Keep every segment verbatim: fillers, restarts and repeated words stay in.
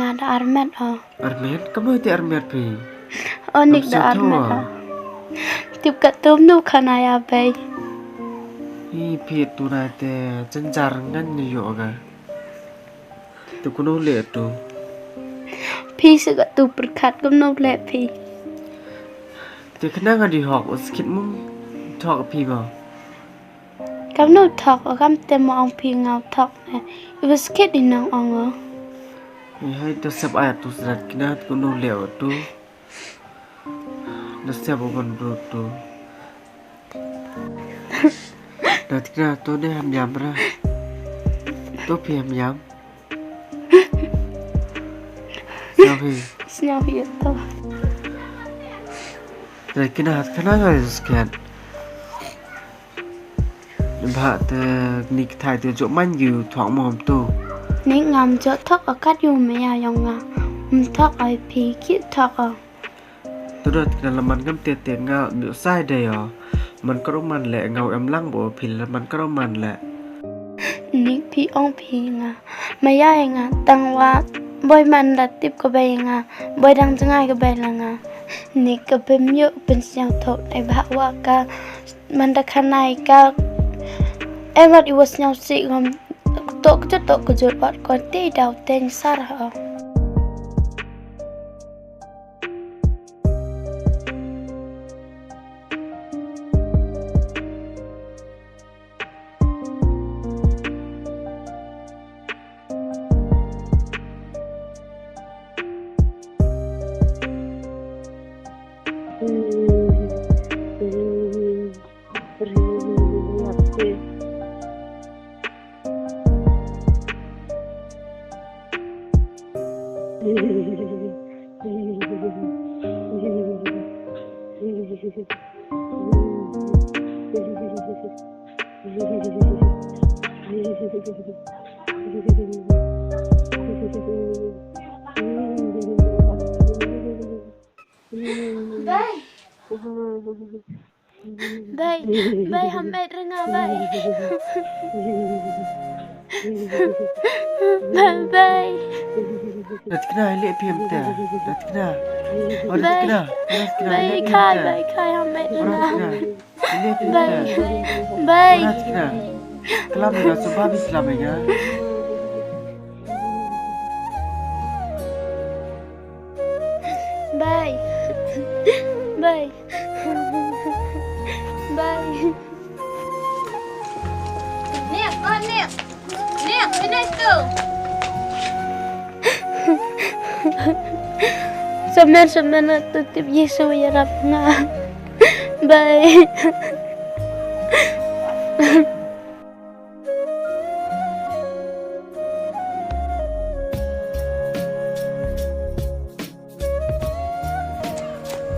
Nga da armet o. Armet? Kumno te armet phi? O Nik da armet o. Tip katno kane ïa bei. Hi phi tu na te jynjar ngan ni yo ga. Te kumno leh tu. Phi sa katno pyrkhat kumno leh phi. Te kane nga dei hok u skit mung thok phi ba. Kam no thok o kam te mo ong phi nga u thok ne. I ba skit i nang ong o. Ni hai to sep ai tu srat kine kumno leh tu. Da sep o ban bro tu. Da kine to ne ham yam ra. To phi ham yam. Sñiaw hi. Sñiaw hi to. Re kina hat kana ga skhet. Ba te Nik thai te jok man yu thok mom tu. Nik ngam jok thok akat yu me ya yong nga. Um thok ai phi ki thok o. Tadot kina laman ngam te te nga mi usai de yo. Man karo man le nga em lang bo phi laman karo man le. Nik phi ong phi nga. Maya nga tang wa. Boi man da tip ka bai nga. Boi dang jngai ka bai la nga. Nik ka pem yo pen sñiaw thok ai ba wa ka. Man da khanai ka. Em wat i wa sñiaw si ngam. Tok kejut tok kejut wat ko te daw teng sar ha. Bai. Bai, bai, ham et rnga bai. Bai, bai. Datkna, ile phi em te. Datkna. Bai. Datkna. Bai, khai, bai, khai, ham et rnga. Bai. Bai. Klam ega, suba bi klam ega. Bai. Bai. Bai. Nik, oh Nik. Nik, sini tu. Samen, samen, tu tip Yesu ya rap nga. Bai.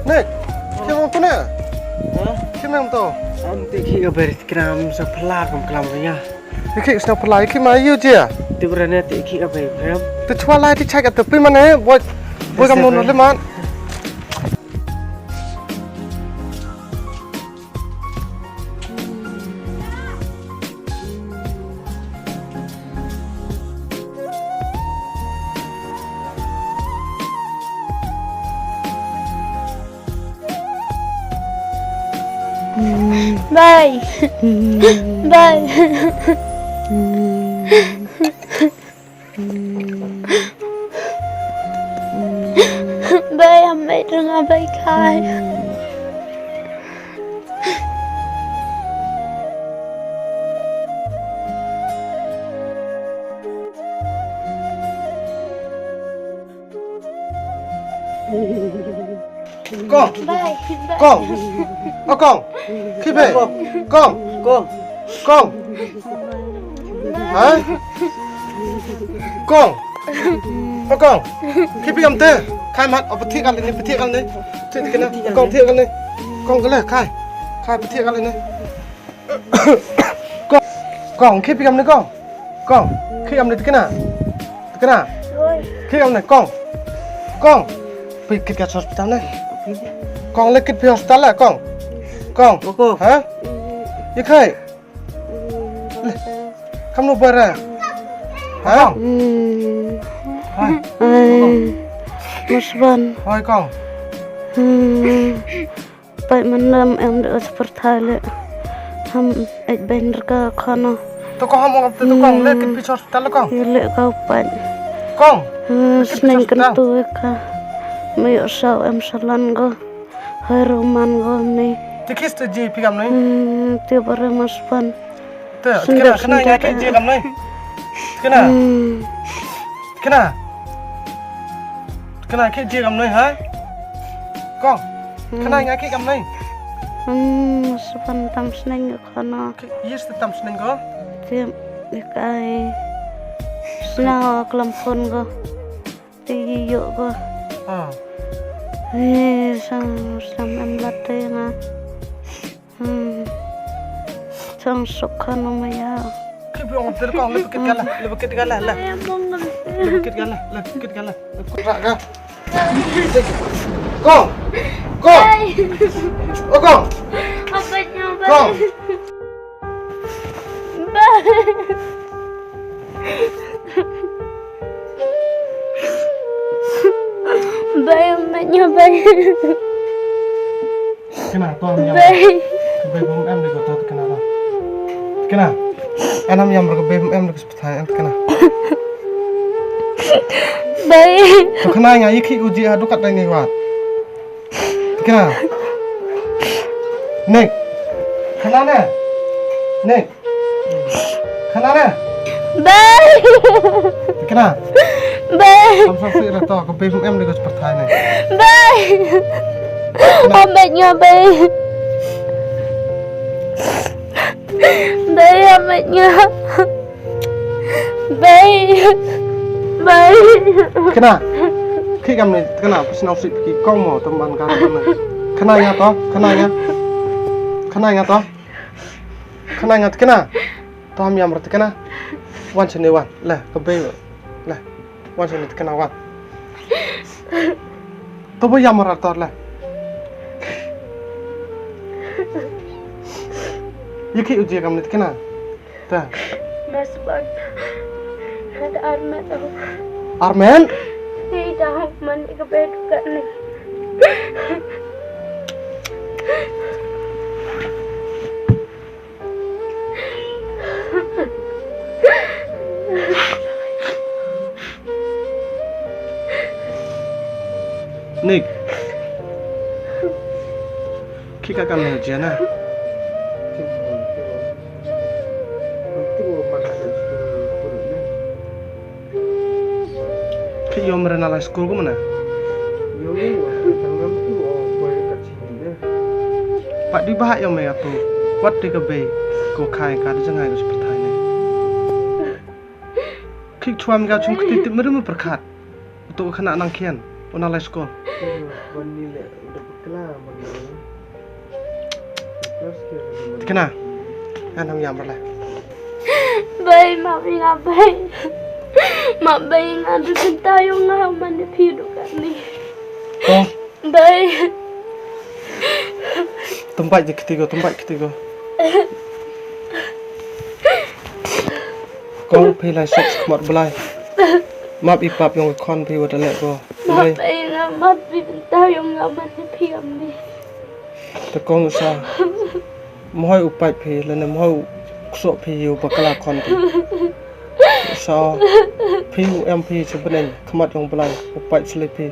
Nik, kim ong pune? Ha? Kim ong to? Am te ki ka ber kram sa phalar kam klam ka ya. Ki sna phalar ki ma yu je. Te brane te ki ka ber kram. Te chwa lai te chak te pi mane, boy, boy kam no no le man. Bai. Bai. Bai, ham et rnga bai khai. Kong. Bai, bai. Kong. O Kong. Ki bai. Kong. Kong. Kong. Kong. Ha? Kong. O Kong. Ki bai am te. Khai mat, o pathi kal ni, pathi kal ni. Pathi kal ni. Kong, pathi kal ni. Kong kale, khai. Khai pathi kal ni. Kong, Kong, khie phi kam ne Kong? Kong, khie kam ne tikna? Tikna? Khie kam ne Kong? Kong, phi kit ka hospital ne? Kong le kit phi hospital le Kong? Kong, ha? Ye khai? Kam no bara? Ha? Hoi. Ai, Musban. Hoi, kong. Hmm. Peit mynta em dei u pyrthei leh. Ham eit beiñ ruh ka khana. To kong, ham ong te to kong, leh kit phi sha hospital kong. Ïa leh ka u peit. Kong. Hmm, sneng kyntu ka. Me ïoh saw em salan ko. Hoi ruh man ko me. Te khie te ji phi kam ne. Hmm, te bare Musban. Te, te kena, kena nga khie ji kam ne. Te kena. Hmm. Te kena. Te kena khie ji kam ne, ha? Kong. Kena nga khie kam ne. Hmm, Musban tam sneng ka khana. Khie, yes, te tam sneng ko. Te, kai. Sneng klam phone ko. Te ïoh ko. Ah. Eh, sam, sam em lat te nga. Hmm. Chang sok khan ma ya. Khie phi ong te kong, leh kit ka la, leh kit ka la, la. Leh kit ka la, leh kit ka la. Leh kit ka. Kong. Kong. Oh, kong. Apa nyawa? Kong. Bai. Bai, bai, bai. Kena, to ham ïam. Bai. Bai, bym em de ko, to kena to. Kena. Em ham ïam, ka bai bym em de ko, spithai em kena. Bai. To kena nga ïa khie u ji ha dukat dai ni wat. Kena. Nik. Kena ne. Nik. Kena ne. Bai. Kena. Bai. Kam sa sih ra to, ka bai bym em de ko pyrthai ne. Bai. Kena. Am bai nya bai. Bai, am bai nya. Bai. Bai. Kena. Khie kam ne, kena, phi sneng sih phi kong mo, tam ban ka ne. Kena nga to, kena nga. Kena nga to. Kena nga, kena. To ham ïam ra te kena. Wan sini wan. Leh, ka bai. Leh. Wan sini te kena wan. To ba ïam ra to leh. Ïa khie u ji kam ne te kena. Ta. Musban. Had armet. Armet? Ïa da man ka bai dukat ne. Nik. Khie ka kam ne jia na. Khie ïoh mrena lai skul ko mana. Pat di bah ïoh me atu. Wat di ka bai ko khai ka di jangai ko spithai ne. Khie chwa me ka chung kti tip mrem pyrkhat. Uto ka khana nang khian una lai skul. Kena. Ngan ham ïam ra leh. Bai, ma bai nga bai. Ma bai nga du kynta ïong nga man phi du kane. Kong. Bai. Tympai ji kti ko, tympai kti ko. Kong phi lai suk khmat Blai. Map i pap ïong khon phi wa da leh ko. Map Blai. Bai nga map phi kynta ïong nga man phi am ni. Te kong sa. Mhoi u pait phi lane mhoi u kso phi ïa u bakla khon phi. Sa phi u em phi sa bneng khmat ïong Blai u pait sli phi.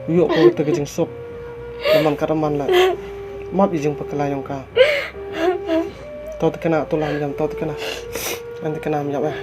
U ïoh ko te ka jingsuk. Laman ka raman la. Map i jing bakla ïong ka. To te kena to lam jam to te kena. An te kena jam eh.